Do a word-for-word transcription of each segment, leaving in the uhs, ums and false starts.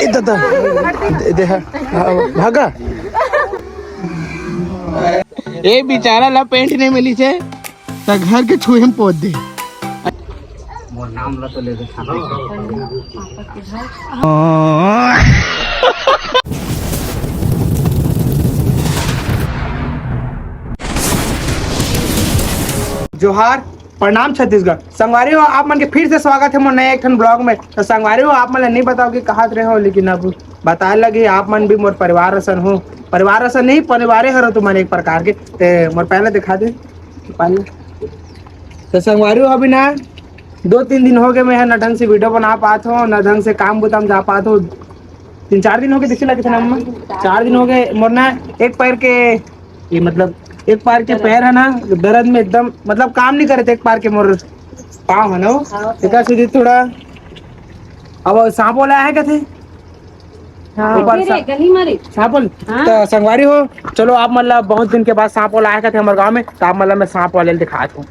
ए दादा, दे, दे, हा, हा, भागा। ए बेचारा ला पेंट नहीं मिली से, त घर के छुहे में पोत दे। मोर नाम ला तो ले दे। जोहार, प्रणाम छत्तीसगढ़। संगवारी हो, आप मन के फिर से स्वागत है मोर नया एक ठन ब्लॉग में। तो संगवारी हो, आप मन ला नहीं बताओ कि कहाँ रहे हो, लेकिन अब बताए लगी, आप मन भी मोर परिवार असन हो। परिवार असन नहीं, परिवारे हरो तुमन एक प्रकार के। ते मोर पहले दिखा दे, पहले। तो संगवारी हो, अभी ना दो तीन दिन हो गए, मैं ना ढंग से वीडियो बना पात हो, ना ढंग से काम बुता में जा पात हो। तीन चार दिन हो गए, दिखे लगे थे ना मम्मा, चार दिन हो गए मोर ना एक पैर के, ये मतलब एक पैर के पैर है ना दर्द में एकदम, मतलब काम नहीं करे थे एक पैर के मोर पाँव है ना वो। हाँ। एकर से थोड़ा अब सांप वाला है क्या थे? हाँ। ऊपर फिर सा-, ये गली मारी। सांप वाला? हाँ। तो संगवारी हो, चलो आप मतलब बहुत दिन के बाद सांप वाला आया थे हमारे गांव में, तो आप मतलब मैं सांप वाले दिखा दूँ।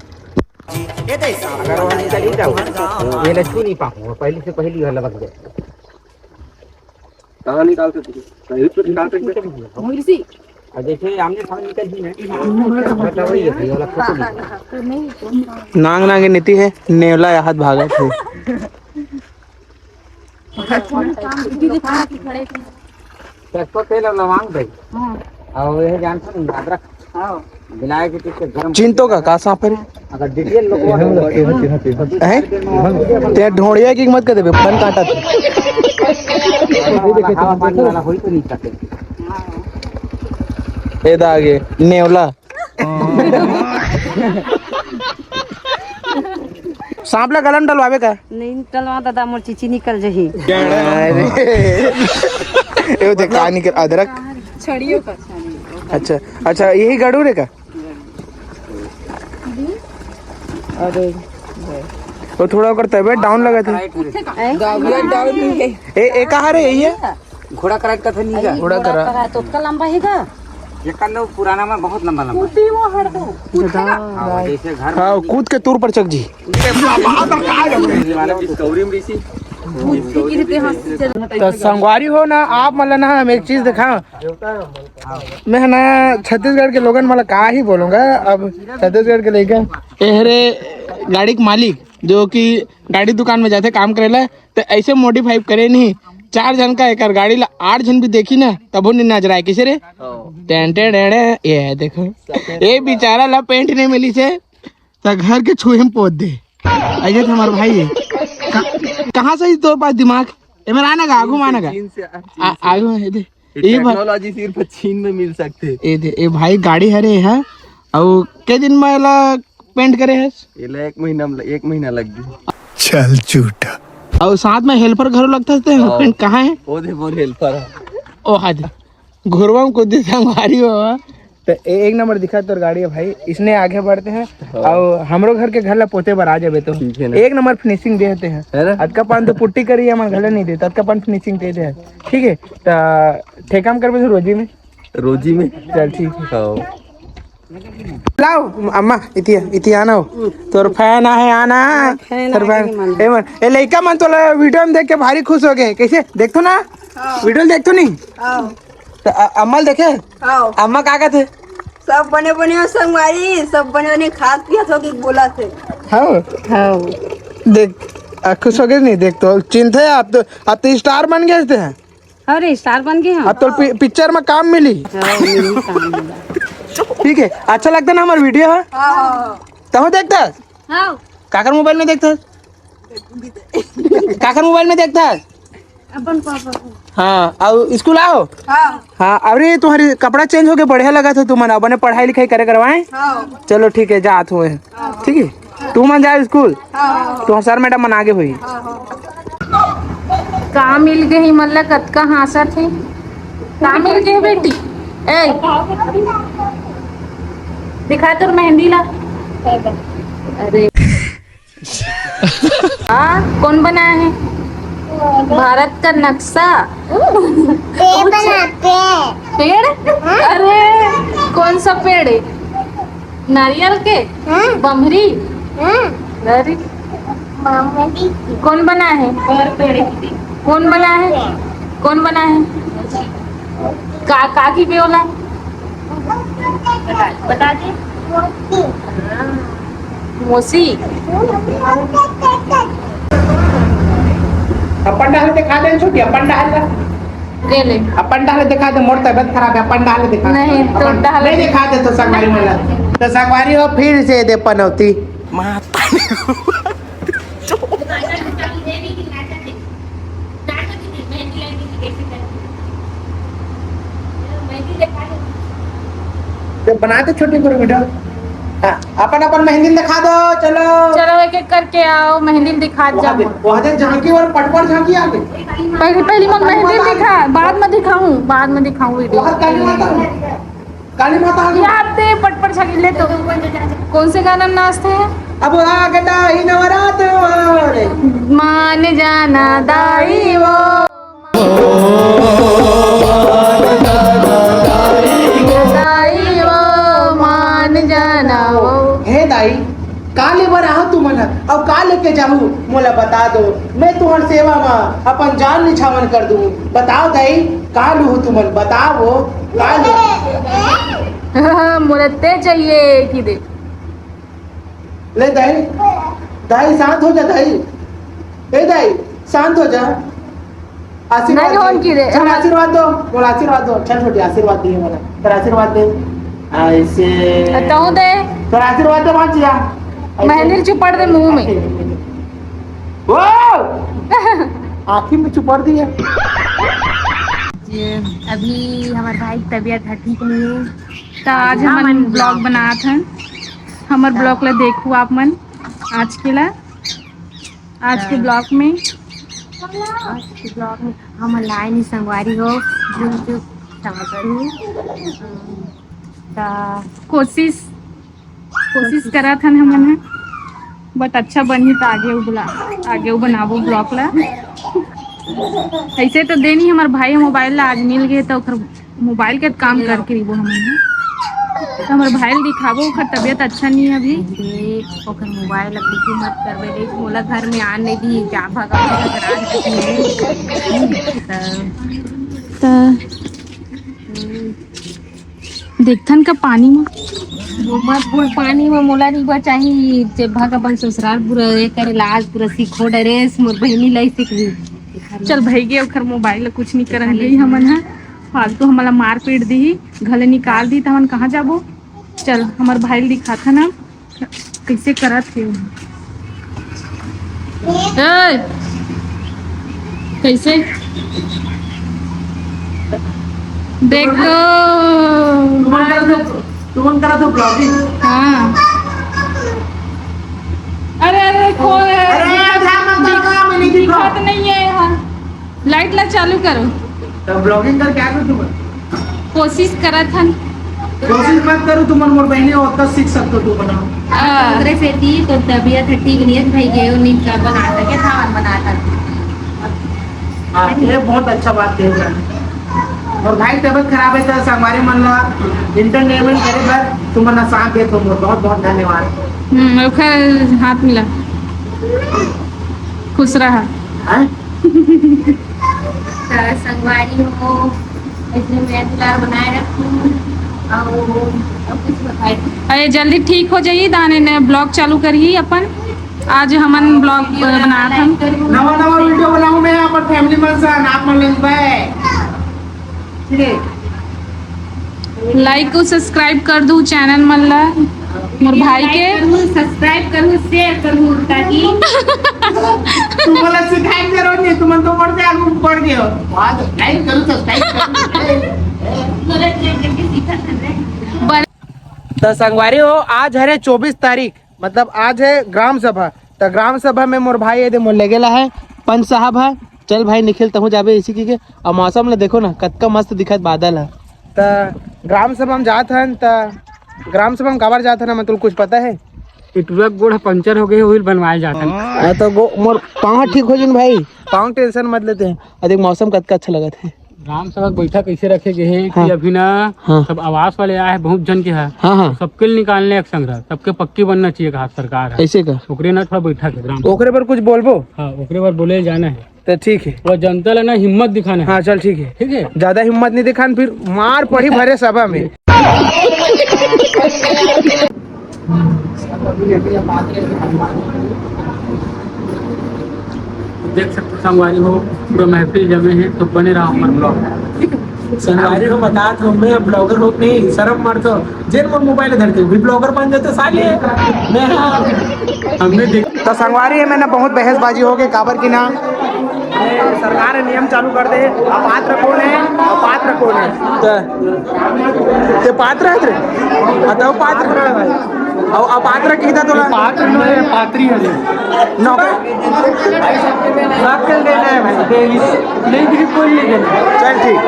ये दे सांप। अगर वो निकल ही जाओ, ये ले छू नहीं पाऊंगा, पहली से पहली वाला बन गया। कहाँ निकाल सकते? कहीं तो निकाल सकते। मुर्सी। और जैसे आमने सामने निकल ही नहीं, मतलब वही है, ये वाला फोटो नहीं। नांग नांग नीति है, नेवला या हाथ भागत है। सरसों तेल और लवांग भाई। हाँ। और ये जानते हैं अदरक। हाँ। मिलाए के पीछे गरम चिंतो का, का सांप है रे? अगर डिटेल लोग हैं? ते ढोड़िया की मत कर देबे, फन काटा थे। हवा पानी वाला होई तो नहीं सकते। ए दागे, नेवला। सांप ला गला में डलवावे का? नहीं डलवा दादा, मोर चीची निकल जही। अरे, ए, वो देख, का निकल, अदरक। छड़ियों का, छड़ियों का। अच्छा, अच्छा, यही गड़ू रे का? अरे, वो थोड़ा ओकर तबीयत डाउन लगा था। हैं? गावला डाउन नहीं है। ए, ए, कहाँ रे, ये? घोड़ा कराट का था नहीं का? घोड़ा करा। तो उसका लंबा ही का? ये करना पुराना में बहुत लंबा लंबा। कूदी वो हर दो। हाँ, वो जैसे घर हाँ, में कूद के तूर पर चक जी। ये वाला डिस्कवरी में भी सी। तो संगवारी हो ना, आप मतलब ना हम एक चीज दिखा, मैं है ना छत्तीसगढ़ के लोगन मतलब का ही बोलूंगा, अब छत्तीसगढ़ के लइका, एहरे गाड़ी के मालिक जो कि गाड़ी दुकान में जाते काम करेला, तो ऐसे मॉडिफाई करे नहीं। चार जन का एकर गाड़ी ला आठ जन भी देखी ना, तबो नहीं नजर आए। किसे रे? हाँ। टेन टेन टेन, ये है देखो, ये बेचारा ला पेंट नहीं मिली से, तो घर के छुहे में पोत दे। ऐसे तो हमारा भाई है। कहाँ से ही तोर पास दिमाग? ए मेरा आना का, आगू में आना का। चीन से, चीन आ, से। आगू में दे। ये ये भाई टेक्नोलॉजी सिर्फ चीन में मिल सकते। ये दे, ये भाई गाड़ी हरे है। और के दिन में ला पेंट करे है? ये ला एक महीना, एक महीना लग गया। चल झूठा। और साथ में हेल्पर घरों लगता है, हाँ। पेंट कहाँ है? वो दे, वो हेल्पर है। ओ हाँ दे। घुरवा में कुछ संगवारी हो। तो ए-, एक नंबर दिखा तोर गाड़ी है भाई, इसने आगे बढ़ते हैं। हाँ। और हमरो घर के घर ला पोते बर आ जाबे तो ठीक है ना? एक नंबर फिनिशिंग देते हैं। है ना? अतका पान तो पुट्टी करी है, हमन घले नहीं देता, अतका पान फिनिशिंग देते हैं। ठीक है, तो ठेका में करबे तो रोजी में? रोजी में। चल ठीक है। हाँ। लाओ अम्मा, इति, इति आना हो। तोर फैन आहे, आना। फैन तोर आ फैन। गई मन। ए मन, ए लइका मन तोला वीडियो में देख के भारी खुश हो गए। कैसे? देखतो ना? हाँ। वीडियो में देखतो नहीं? हाँ। तो अ-, अम्मा ल देखे? हाँ। अम्मा का कहते? सब बने बने हो संगवारी, सब बने बने खात पियत हो कि बोला थे। हाँ। हाँ। देख, आ, खुश हो गए नहीं? देख तो चिंता है आप तो, आप तो स्टार बन गए थे। अरे स्टार बन गए हम। अब तो पि-, पिक्चर में काम मिली। हाँ, मिली काम मिला। ठीक है, अच्छा लगता ना हमारा वीडियो है? हाँ। तहो देखता है? हाँ। काकर मोबाइल में देखता है? काकर मोबाइल में देखता है? अपन पापा को। हाँ, और स्कूल आओ। हाँ। हाँ, अरे तुम्हारी कपड़ा चेंज होके बढ़िया लगा था, तुमन अपने पढ़ाई लिखाई करे करवाए। हाँ। चलो ठीक है, जात हुए। ठीक है, तू मन जाए स्कूल। हाँ। तो सर मैडम मन आगे हुई। का मिल गई मतलब कतका हाँसत हे? का मिल गई बेटी? ए, दिखा तोर मेहंदी ला। अरे। हाँ, कौन बनाया है? भारत का नक्शा। पेड़ बनाते हैं। पेड़? हाँ। अरे, कौन सा पेड़ है? नारियल के? हाँ। बमरी? हाँ। अरे। बमरी। कौन बना है? कौन बना है? कौन बना है? का, का की बेवला? बता दे। मौसी। अपन डाल दिखा दे छोटी, अपन डाल। ले ले। अपन डाल दिखा दे, मोर तबीयत खराब है, अपन डाल दिखा। नहीं, तो अपन डाल। नहीं दिखा दे तो संगवारी मला। तो संगवारी हो फिर से दे पनौती। माता। तो बना दे छोटी गुरु बेटा। हाँ, अपन अपन मेहंदी दिखा दो। चलो। चलो, एक एक करके आओ, मेहंदी दिखा। वहाँ दे, वहाँ दे झांकी और पटपट झांकी आ गई। पहली पहली मैं मेहंदी दिखा, बाद में दिखाऊं, बाद में दिखाऊं वीडियो। वहाँ काली माता। काली माता आ गई। ये आप दे पटपट छागी ले तो। कौन से गाना में नाचते हैं? अब आ गया ही नवरात्र। मान जाना दाई वो। दाई वो, मान जाना वो। हे दाई, काले बर आहो तुमन ह, अउ का लेके जाहू, मोला बता दो। मैं तुहर सेवा म अपन जान निछावन कर दूं। बताओ दाई, का लूहू तुमन? बताओ, का ले? मोला ते चाहिए कि दे। ले दाई, दाई शांत हो जा दाई। ए दाई, शांत हो जा। आशीर्वाद नहीं दे। होन की रे। चल आशीर्वाद दो, बोल आशीर्वाद दो। चल छोटी आशीर्वाद दे मोला। चल आशीर्वाद दे। ऐसे। तो दे। चल आशीर्वाद दे बांचिया। ऐसे। मेहंदी चुपड़ दे मुंह में। ओ! आँखी में चुपड़ दी है। ये अभी हमारे भाई की तबीयत है ठीक नहीं है। तो आज हम ब्लॉग बनात हन। हमर ब्लॉग ला देखू आप मन। आज के ला, आज के ब्लॉग में, आज के ब्लॉग में हम लाए नहीं संगवारी हो, भूल चूक क्षमा करू। त कोशिश, कोशिश करत हन हमन ह, बट अच्छा बनही त आगे उ ब्ला-, आगे उ बनाबो ब्लॉग ला। ऐसे तो देनी हमर भाई मोबाइल ला आज मिल गए तो ओकर मोबाइल के काम करके रहिबो हमन ह। तो हमर भाई ल दिखाबो, ओकर तबीयत अच्छा नहीं है अभी। देख, ओकर मोबाइल अब कुछ मत करबे, देख, मोला घर में आन नहीं दी, जा भागा, भागा, भागा, भागा। त देखथन का पानी में। वो मत बोल, पानी में मोला नहीं बचाही, जे भाग अपन ससुराल पूरा ये करे लाज, पूरा सिखो डरेस, मोर बहिनी लाई सिख ली। चल भाई गे, ओकर मोबाइल ला कुछ नहीं करन गई हमन ह। फालतू हमला मार पीट दी, घले निकाल दी, त हमन कहाँ जाबो? चल, हमर भाई ल दिखाथन ना, कैसे करत हे। ए, कैसे? देख तो। तुमन करा तो, तुमन करा तो ब्लॉगिंग। हाँ। अरे, अरे, खो-, अरे, ध्यान मत दो, दिख-, मैं नहीं दिख रहा। दिखत नहीं है यहाँ। लाइट ला चालू करो। तो ब्लॉगिंग करके आ गए तुम? कोशिश करत हन। कोशिश मत करो, तुमन मोर बहिनी हो, तब सीख सकते हो तुमन। हाँ। ओकरे सेती तो तबीयत ठीक नहीं है, भाई के नहीं का बना सके, था बना सके। हाँ, ये बहुत अच्छा बात कहे तुमन। और भाई तबीयत खराब है तो संगवारी मन ला एंटरटेनमेंट करे बर तुमन ला साथ दे तुम, बहुत बहुत धन्यवाद। हम्म, ओखर हाथ मिला। खुश रहा। हाँ? त संगवारी हो, ऐसे में दुलार बनाए रखू। अउ, अउ कुछ बताए। अरे, जल्दी ठीक हो जाही, दाने ने ब्लॉग चालू करही अपन। आज हमन ब्लॉग, अ, बनात हन। नवा, नवा वीडियो बनाऊं मैं अपन फैमिली मन सन, आप मन लंग बाय। ठीक है। लाइक अउ सब्सक्राइब कर दू चैनल मन ला, मोर भाई के। लाइक करू, सब्सक्राइब करू, शेयर करू, ताकि तुमन ला सिखाए के जरूरत नहीं, तुमन तो मोर से आगू बढ़ गए हो। हाँ, तो लाइक करू, सब्सक्राइब करू। त संगवारी हो, आज हरे चौबीस तारीख, मतलब आज है ग्राम सभा। त ग्राम सभा में मोर भाई ये दे मोर ले गेला है पंच साहब है। चल भाई निखिल, तहूँ जाबे इसी की के। अब मौसम ला देखो ना, कतका मस्त दिखत बादल है। त ग्राम सभा में जात हन, त ग्राम सभा में काबर जात हन, मतलब कुछ पता है? ये टुरा के गोड़ ह पंचर हो गए, ओही ल बनवाए जात हन। हाँ, तो गो-, मोर पाँव ठीक हो जिन भाई, पाँव टेंशन मत लेते हैं। अ देख मौसम कतका अच्छा लगत है। ग्राम सभा के बैठक कैसे रखे गए हैं कि हाँ। अभी ना हाँ। सब आवास वाले आए हैं, बहुत जन के है। हाँ, हाँ। सबके लिए निकालने एक संग्रह, सबके पक्की बनना चाहिए, कहा सरकार है। ऐसे का? ओकरे ना थोड़ा बैठक है ग्राम। ओकरे पर कुछ बोलबो? हाँ, ओकरे पर बोले जाना है। तो ठीक है। वो जनता ला ना हिम्मत दिखाना है। हाँ, चल ठीक है। ठीक है। ज्यादा हिम्मत नहीं दिखान, फिर मार पड़ी भरे सभा में। देख सकते हो संगवारी हो, पूरा महफिल जमे हैं, तो बने रहो हमारे ब्लॉग में। संगवारी हो, बता तो मैं ब्लॉगर हो नहीं, शर्म मत तो जेल में मोबाइल धर के भी ब्लॉगर बन जाते साले। मैं हमने देख तो संगवारी है, मैंने बहुत बहसबाजी हो गई, काबर की ना सरकार ने नियम चालू कर दे, अपात्र कौन है, अपात्र कौन है। तो ते पात्र है रे? बताओ पात्र। और अपात्र की था तोला? पात्र नो है, पात्री है रे। नौकर। सबके देना है भाई, नहीं भी कोई नहीं देना। चल ठीक।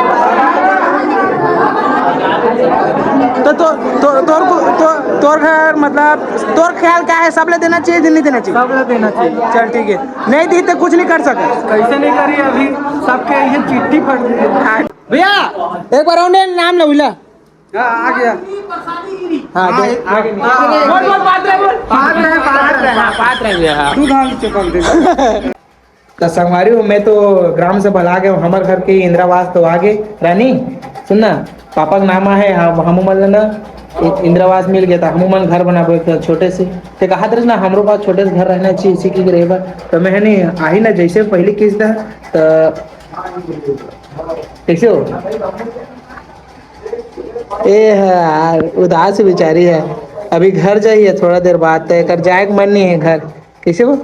तो, तो, तो, तोर को, तो, तोर घर मतलब तोर ख्याल क्या है, सबले देना चाहिए कि नहीं देना चाहिए? सबले देना चाहिए। चल ठीक है, नहीं दी तो कुछ नहीं कर सके। कैसे नहीं करी, अभी सबके ये चिट्ठी फट गई है। हाँ। भैया, एक बार और नाम लो, हिला। हाँ, आ गया। हाँ, हाँ, दे। आ गया। हाँ, बोल, बोल, पात्र है, बोल। पात्र है, पात्र है, हाँ, पात्र है, हाँ। तू धान से कम दे। तो संगवारी हो, मैं तो ग्राम सभा ला गया हूँ, हमारे घर के इंदिरावास तो आ गए। रानी, सुन ना, पापा का नाम है, हम, हम मन ला ना इ-, इंदिरावास मिल गया था, हम मन घर बनाबो एक छोटे से। ते कहा दरस ना, हमरो पास छोटे से घर रहना चाहिए, इसी की रहबा। तो मैं है नहीं, आही ना जैसे पहली किस्त है, तो कैसे हो? ए है यार, उदास बेचारी है, अभी घर जाइए थोड़ा देर बाद, तो एकर जाए के मन नहीं है घर। कैसे हो?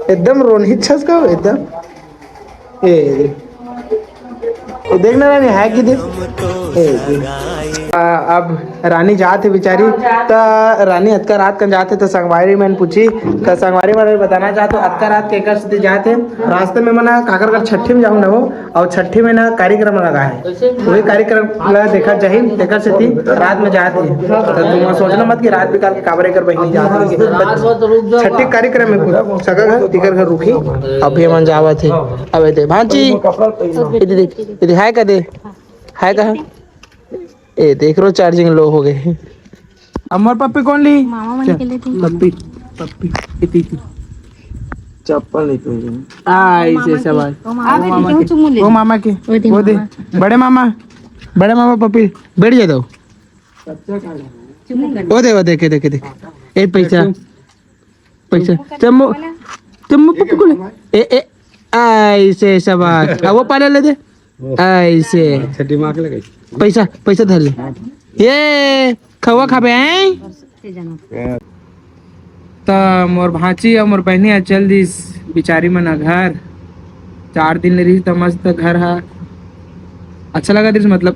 एकदम रोनी छस का एकदम। ए, ए, देख ना रानी, है कि देख? ए, देख। आ, अब रानी जात है बेचारी, त रानी अतका रात कन जात है, त संगवारी मन पूछी, त संगवारी मन बताना चाहत हो, अतका रात के एकर सेती जात है, रास्ते में मना काकर कर छट्ठी में जाहू ना हो, और छट्ठी में ना कार्यक्रम लगा है, वही कार्यक्रम ला देखा जाही, तेकर सेती रात में जात है। त तुम सोचना मत कि रात बिकाल के काबर एकर बहिनी जात है। छट्ठी कार्यक्रम में कुछ सगा घर, तेकर घर रुकी, अभी मन जावत है। अब दे भांची, इधर देख, इधर हाय का दे, हाय कहा। ए, देख रो, चार्जिंग लो हो गए। अमर पप्पी कौन ली? मामा मन के लिए थी। पप्पी, पप्पी, इति, इति। चप्पल नहीं पहने। आ, मामा इसे की, सवाल। ओ मामा अबे, की। ठीक है, वो चुम्मू ले ओ ले। मामा के, वो दे वो दे। मामा। बड़े मामा, बड़े मामा पप्पी, बैठ जा दो। चुम्मू कर। वो दे, वो दे, के दे, के दे। ए, पैसा। पैसा। चम्मू, चम्मू पप्पी को ले। ए, ए, ऐसे, शाबाश। अब वो पाले ले दे। ऐसे। अच्छा, दिमाग लगाई। पैसा, पैसा धर ले। ये खवा खाबे हैं? त मोर भांची अउ मोर बहिनी ह चल दिस बिचारी मन ह घर। चार दिन ले रही त मस्त घर ह अच्छा लगा दिस, मतलब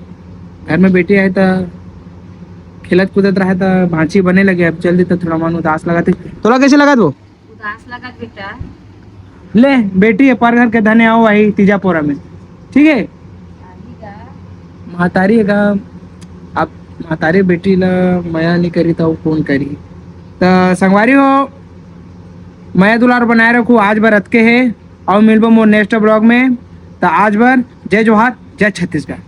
घर में बेटी आए त खेलत कूदत रहे त भांची बने लगे। अब चल दी त थोड़ा मन उदास लगा थे। तोला कैसे लगा वो? उदास लगत बेटा। ले, बेटी है, पर घर के धने आओ भाई, तीजा पोरा में, ठीक है? आही गा। महतारी है गा, अब महतारी बेटी ला मया नहीं करी, तो कौन करी? तो संगवारी हो, मया दुलार बनाए रखू, आज बर अतके है, और मिलबो मोर नेक्स्ट ब्लॉग में। तो आज बर जय जोहार, जय छत्तीसगढ़।